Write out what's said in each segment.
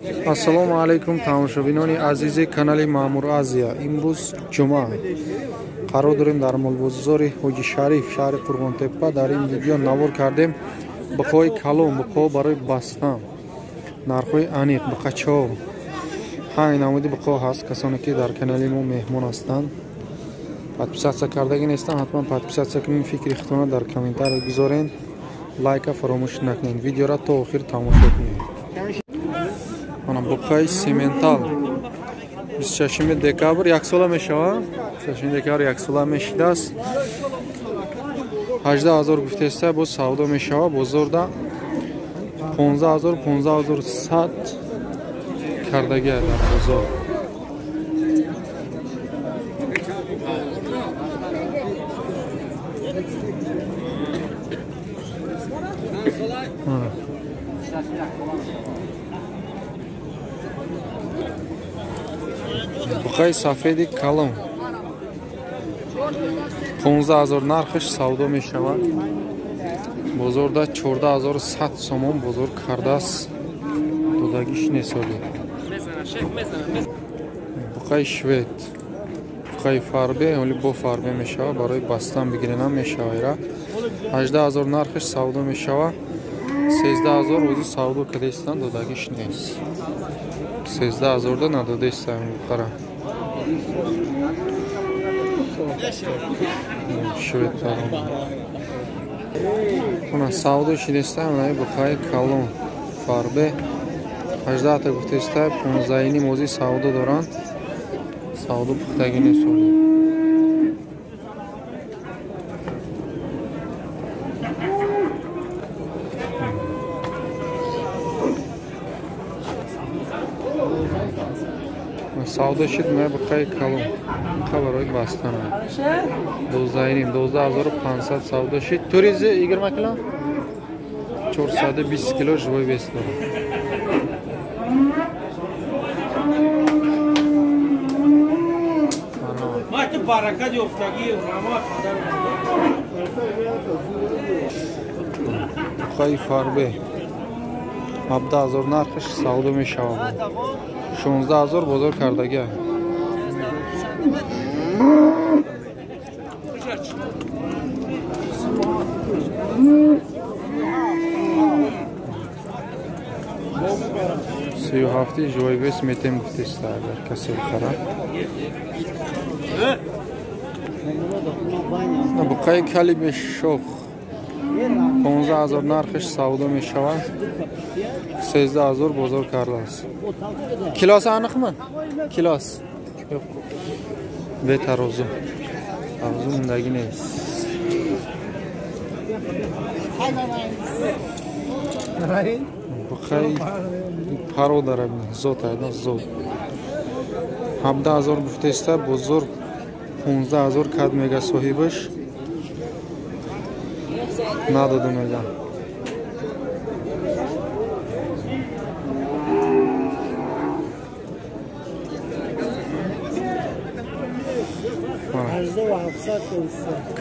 Ассалому алайкум тамошобинони азизи канали Маъмур Азия. Имрӯз ҷумъа. Қарор дорем дар молбозори Ҳоҷи Шариф, шаҳри Қурғонтеппа. Дар ин видео навор кардем буқҳои калон, буқҳо барои бастан, нархҳои аниқ, буқачаҳо. Ҳамин намуди буқҳо ҳаст. Касоне ки дар канали мо меҳмон ҳастанд, подписаться кардагӣ нестанд, ҳатман подписаться кунед, фикри худтонро дар комментария гузоред, лайка фаромӯш накунед, видеоро то охир тамошо кунед. Ана буқаи симентал 26 декабр яксола мешавад. 26 декабр яксола мешидааст. 18,000 гуфтеста, боз савдо мешавад. Бозорда 15,000 15,100 кардагӣ дар бозор. Буқаи сафеди калон 15,000 нархаш савдо мешавад. Бозорда 14,100 сомон бозор кардааст. Додагиш несоли. Буқаи швед, буқаи фарбе, ҳоли бо фарбе мешавад, барои бастан бигиренам мешавад. Ира 18,000 нархаш савдо мешавад. 13,000 рӯзи савдо кардастан, додагиш нест. 13,000 да надодаистам буқара. Швед она савдо шидеста, она буқаи калон фарбе 18 та гуфтеста, 15 мози савдо доранд. Савдо пухтагӣ нест. Савдо шид мая буқаи калон барои бастан 12,5 12,500 савдо шид. Туризи 20 кило 420 кило живой вес дорад. Буқаи фарбе 17,000 нархаш савдо мешавад. 16,000 бозор кардагӣ. Сию ҳафти живой вес метем гуфтеста, агар касе бихарад. Буқаи кали бешох 15,000 нархаш савдо мешавад. 13,000 бозор кардааст. Килоси аниқми? Килос. Бе тарозу. Тарозу мондагӣ нест. Буқаи пародара зот айда зот. 17,000 гуфтеста, бозор 15,000 кад мега соҳибаш. Надода мега.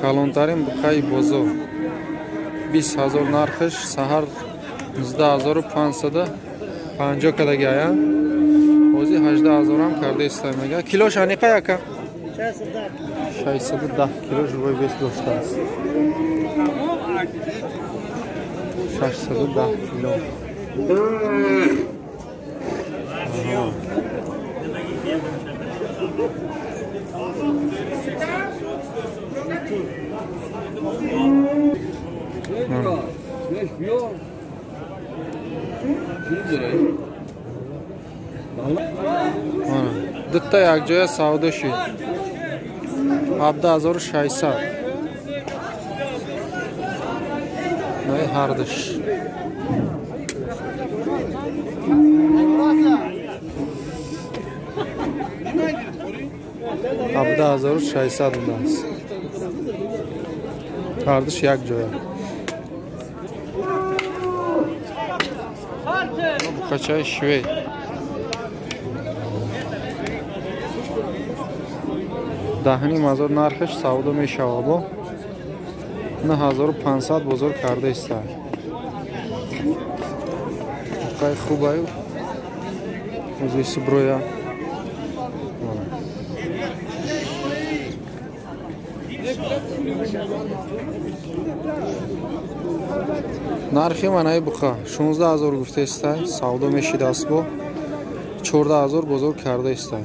Калонтарин буқаи бозор 20,000 нархаш, саҳар 19,550 кадаги ая. Ҳозир 18,000 ҳам кардаиста мега. Килош аниқа яка? 610 кило живой вес доштааст. 610 кило. Дутта якҷоя савдо шид. 17,600. Най ҳардуш. 17,600 будааст. Ҳардуш якҷоя. Буқачаи швед 10,500 нархаш савдо мешавад. Бо 9,500 бозор кардаиста. Буқаи хубаю. Ози сиброя. Нархи манаи буқа 16 000 гуфтаистай, савдо мешидааст бо 14 000 бозор кардаистай.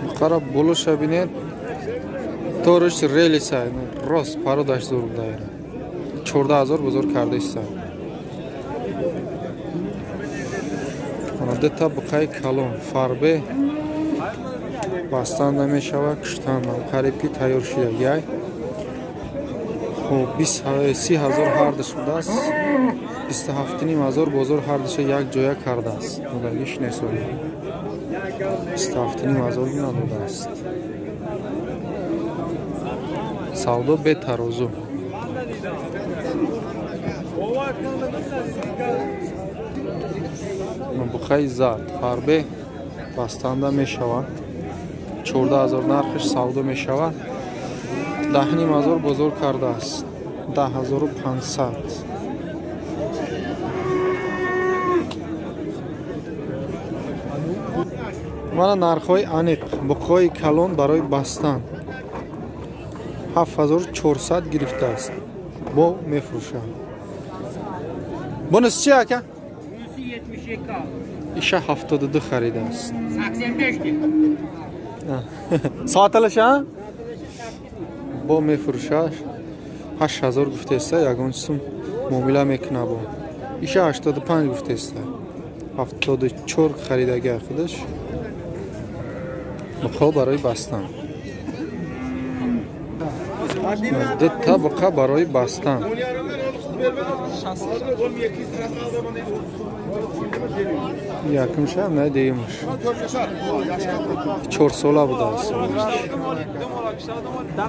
Буқара болоша бинед, ториш релисай, рост пародаш зур будаира. 14 000 бозор кардаистай. Ана дута буқаи калон фарбе бастанда мешавад, куштанда қариб ки тайёр шидагиай. Хоб 30 000 ҳардаш будааст, 27 500 бозор ҳардаша як ҷоя кардааст. Додагиш несоли 27 500 надодааст. Савдо бетарозу. Буқаи зард фарбе бастанда мешавад, 14 000 нархиш савдо мешавад, 10 500 бозор кардааст, 10 500. Мана нархҳои аниқ. Буқҳои калон барои бастан 7400 гирифтааст, бо мефурӯшад. Бонус чи ака? Иша 72 харидааст. 85 Сотилиша? Бо мефурӯшад 8000 гуфтаиста, ягон сум муомила мекуна бо. Иша 85 гуфтаиста. 74 харидагия худаш. Буқҳо барои бастан. Дута буқа барои бастан. Якумша на дуюмаш. 4 сола будааст.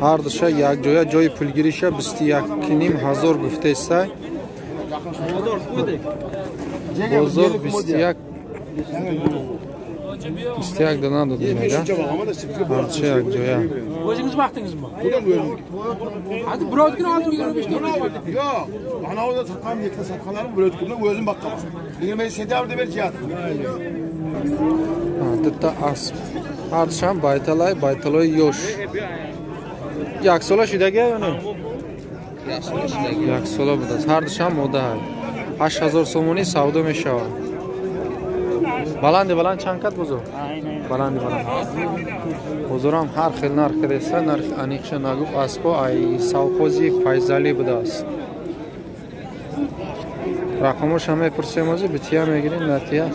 Ҳардуша якҷоя ҷои пулгириша 21 500 гуфтаистай. Бозор 21 дона дод мега. Ҳардуша якҷоя. O'zingiz vaqtingizmi? Hadi birovnikini oldim 25 ta. Yo'q, ana o'da sotgan, ikkita sotganlarim birovnikini o'zim boqqanman. 20 sentyabrda berib. Дута асп. Ҳардушам байталай, байталои ёш. Яксола шидагия ё не? Яксола будааст. Ҳардушам модаҳай. 8000 сомонӣ савдо мешавад. Баланди баланд чанд кат бозор? Баланди баланд. Бозорам ҳар хел нарх кадаиста, нархи аниқша нагуфт. Аспо ай совхози Файзалӣ будааст. Рақамоша мепурсем озӣ, бития мегирем, натия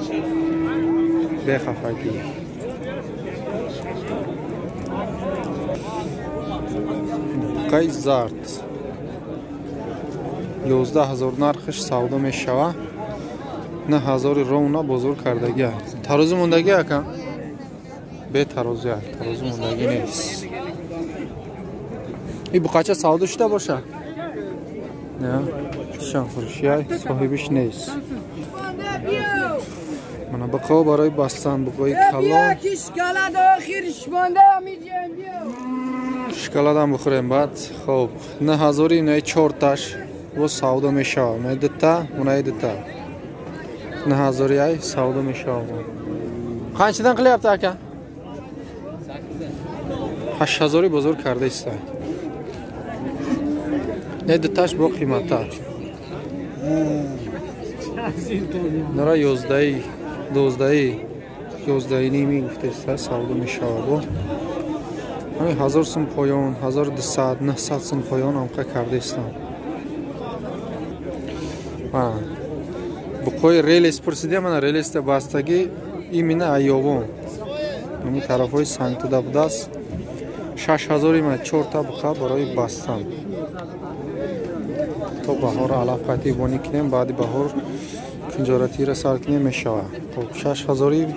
бехафагӣ. Буқаи зард 11 000 нархиш савдо мешавад. 9000 ровно бозор кардагия. Тарозу мондагӣ ака? Бе тарозу як, тарозу мондагӣ нест. И буқача савдо шуда боша? Не, шан фурӯшия соҳибиш нест. Мана буқао барои бастан, буқои калон. Шоколадам бихӯрем баъд. Хоб, 9000 инаи чорташ бо савдо мешавад. Унаи дута, унаи дута. 9000 ай савдо мешавад. Қанчадан qilyapti aka? 8000 бозор кардаиста. Не дуташ бо қиматтар. Нара 11, 12, 11.5 гуфтаиста савдо мешавад бо. Ҳамин 1000 сум поён, 1200, 900 сум поён амқа кардаистам. Буқои релес пурсидем, мана релеста бастагӣ именно айёвон. Ҳамин тарафҳои Сангтуда будааст. 6000 ма чорта буқа барои бастан. То баҳор алаф қатъи бонӣ кунем, баъди баҳор кунҷоратиро сар кунем мешавад. Хоб 6000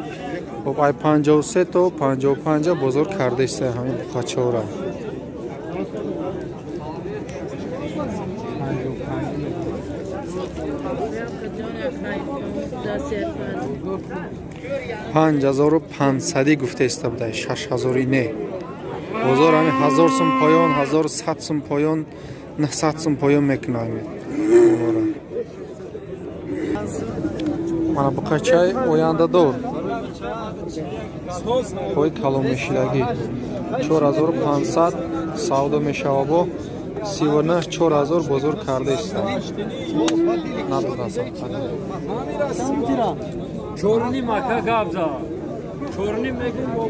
хоб ай 53 то 55 бозор кардаиста ҳамин буқачаҳоро. 5500 гуфтаиста будай, 6000 не. Бозор ҳамин 1000 сум поён, 1100 сум поён, 900 сум поён мекунад ҳамин. Мана буқачаи ояндадор қои калонмешидагӣ 4500 савдо мешава, бо 39 4000 бозор кардаиста надодасан. Чорни мака габза. Чорни мегум бо.